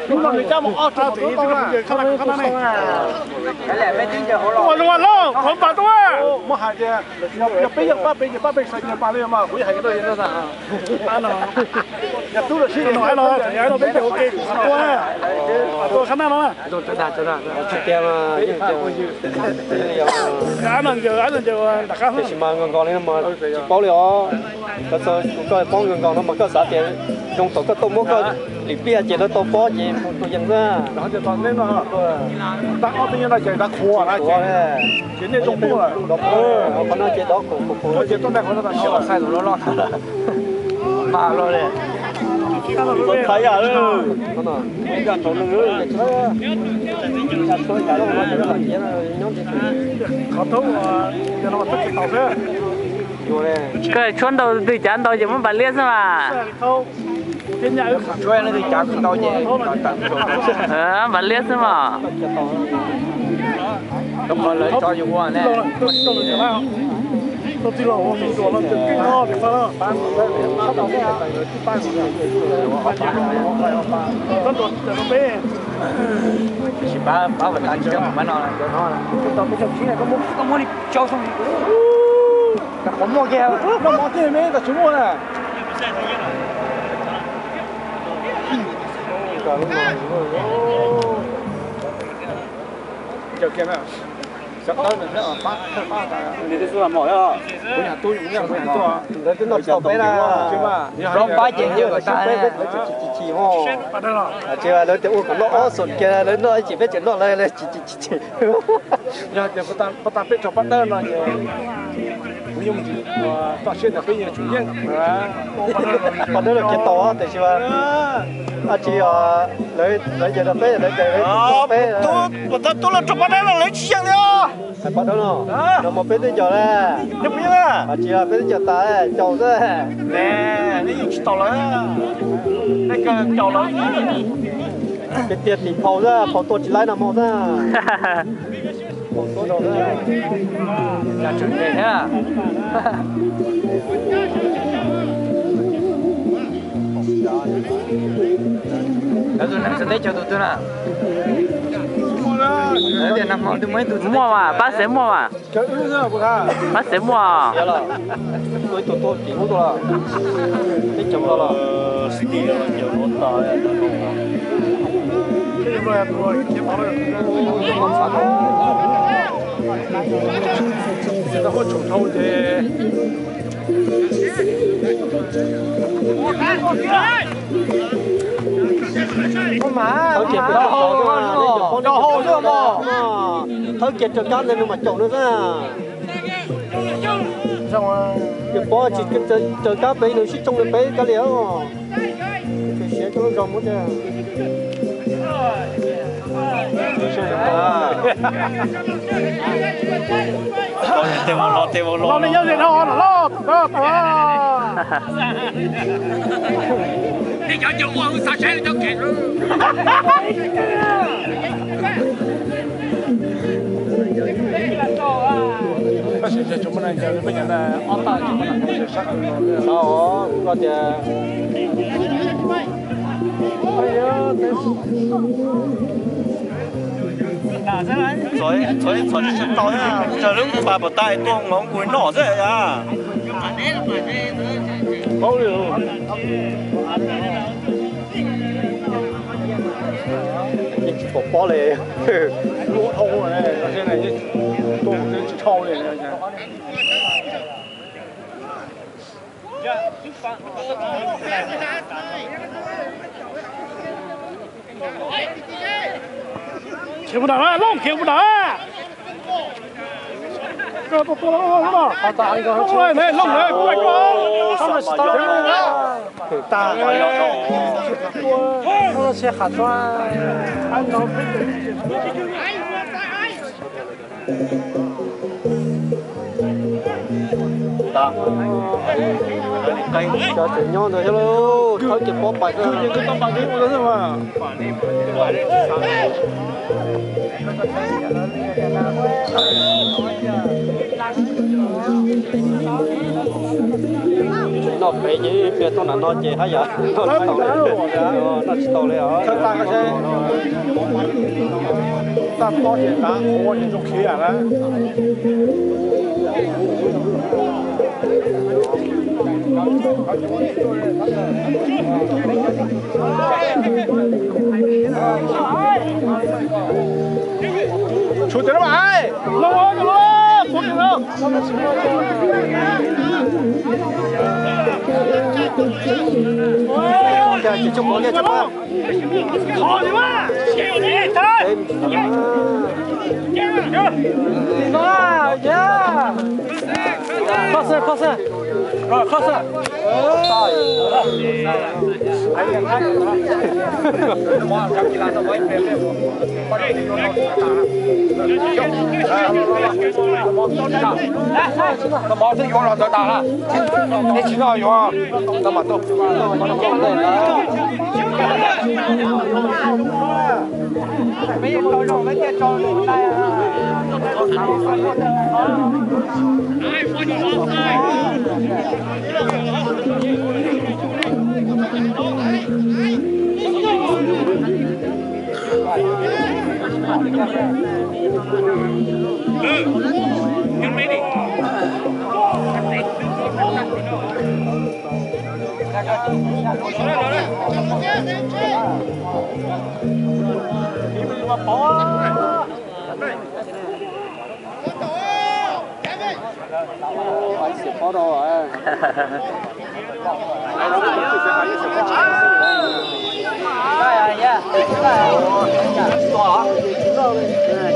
Hnub no nws cab mus ob rab ntxiv xwb, kuv ncaws khab na khab na ne. Ua zoo los qhov pas tuaj. Muab hais tias yog peb yeej pab peb ces pab peb sawv ntawd pas li mas kuv yeej hais tias no yog no tas. Yog tub los sib no no peb ces ua ke kuv tua tua khab na no. Ab no ncaws ab no ncaws nram qab. Tiam sis mas nkaus nkaus li no mas tsis paub li os. Kuv txog paub nkaus nkaus no mas koj xav tias zoo thaum koj tuaj muab koj lim pliaj ces lawv tau pob ces tus yees xwb. Ces nej zoo tuaj, qhov no ces dov qhuav qhuav ces tuaj ntais qhov no tas no. Mas los li. Txhob thaiv yam li. Koj tshuab ntau twg cav ntau ces muab npav liab xwb mas. Tshuab leej twg cav ntau ces npav liab xwb mas. Tab sis pab pab pab tas tsis yog pab no, koj muab li tsau xwb. Qhov muaj kiag, noj mov kiag me tas tsis muaj na. Ncaws kiag na. Xyov dawb ntawd thiab pab thawj pab tas. Ntawd twb noj tsis tau peb na. Pab ces ncaws peb peb chim chim chim ho. Tsis lawv tias ua kom noj ob xum kiag lawv noj ib chim peb tseem noj lawv chim chim chim chim. Yog tias puas tas peb rau pab dawb no ces kuv yeej toj siab tias peb yeej tsum yeej. Pab dawb los kiag tau tiam sis mas dab tsi lawv ncaws rau peb lawv ncaws peb. Puas tas tub los rau pab dawb no lawv tsis yeej li os. Hais pab dawb no, no mas peb twb ncaws lawm. Tsis yog peb twb ncaws tas caum xwb. Nej yeej tsis tau lawm. Nej kawg caum lawm. Peb tiag tim phau xwb, phau tuaj tsis laib no hmo xwb. Lawv tus neeg txawv teb chaws tus twg na? Lawv tias nag hmo twb muaj ib tug txawv teb chaws. Muaj mas, pab xev muaj mas. Pab xev muaj. Teb chaws los. Thawb kiag raws kab ntawd nws mam caum nws xwb. Yus pov tsis raws kab pem nws sib tsoo nws pem kab liam. Siav coob lub zog muab tiag. Tej vauv los, tej vauv los. Tej cov cov ua xav saib cov kev. Tab sis cov muaj neeg ncaws li peb cov na ob tag ces muaj neeg sab. Txhov txhov tsis sib tau, raws lub pas pom tas tuaj ua nkuj noj xwb. Yeej tsis pom pob li. Lub dhau, tsis dhau li. Khiav puas nram na, Looj, khiav puas nram na. Koj tuaj tua Looj no. Looj na, kuv ua koj. Tag. Tsis qhab tsuag. Cov tseem nyob ntawd thiab lauj. Qhov ces pob pais xwb. Noj pem ces pia tuaj nram no ces haj yam noj tsis tau li, noj tsis tau li os. Tag pob ces tav ua ces zoo khiv na. Tshuav tias no mas hais, no, no, no, puv tias no. Ces tsis pom, ces tsis pom. Phob xwb, phob xwb. Phob xwb. Mov twb yuav los ntawd tas lawm, neb tsis noj yuav tau mas tuaj.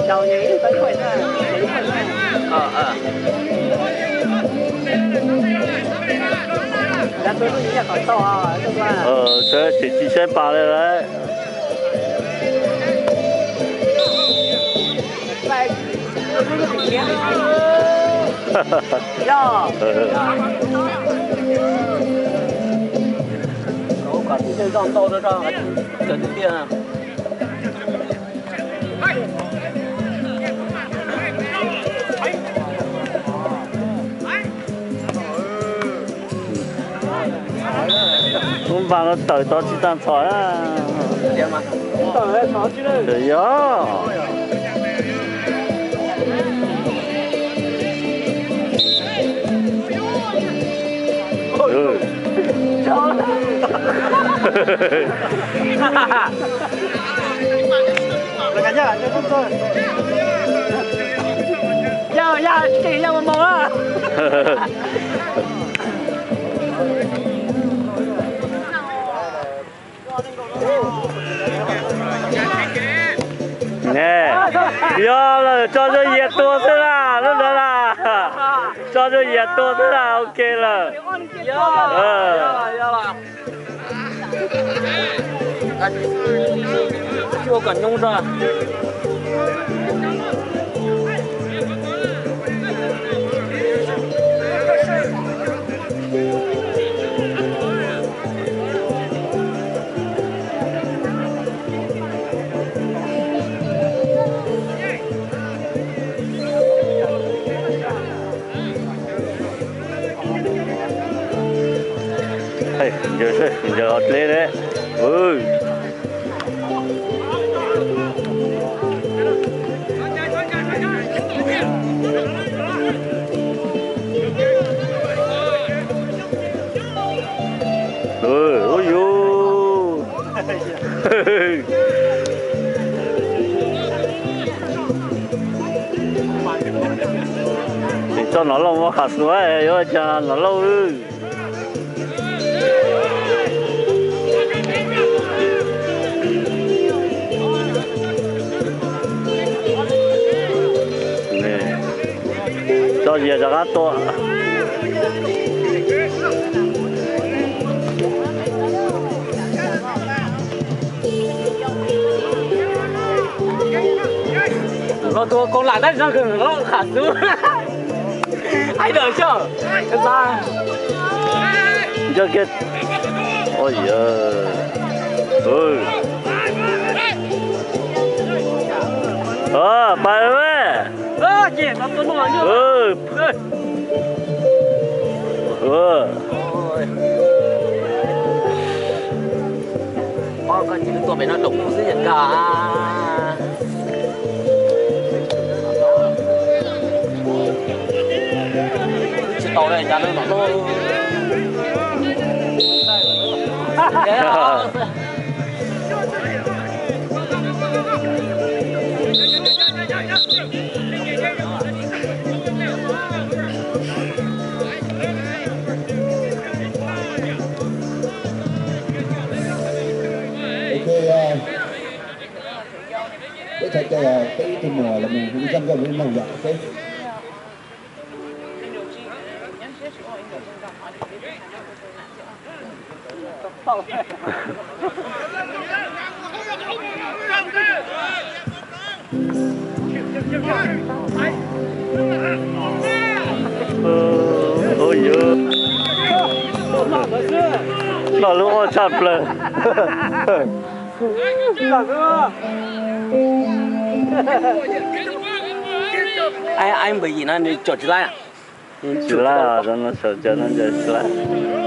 Sawv tseem tsis saib pas li lawm. Lub npas no tawm tau tsis tag ntxhov na. Yog. Yog, yog, tsis yog mas mus na. Yog lawm, tso zuag yias tua xwb las, lub ntawd las. Tso zuag yias tua xwb las, ok lawm. Tsis ua kom nyoo tso. Ncaws, ncaws dleb ne. Ua yus. Tsis txog nom lauj, muab qham xuav yuav cas nom lauj. Tso yias rov qab tua. Los tua koob lam tab sis no kawg los qham xwb. Ai dawm xyov. Nco kiag. Oj yawg. Pais. Koj tsis tuaj pem no rau kuv xwb yog koj. Tsis tau li cas no. Ok, peb txhais cai peb ib tug muam los mus hu zaj nkauj li no yom, ok. Noj lub oj tshaj plaws. Ai, ai, npawg Yim no nws caum tsis laib. Tsis laib, no caum no tsis laib.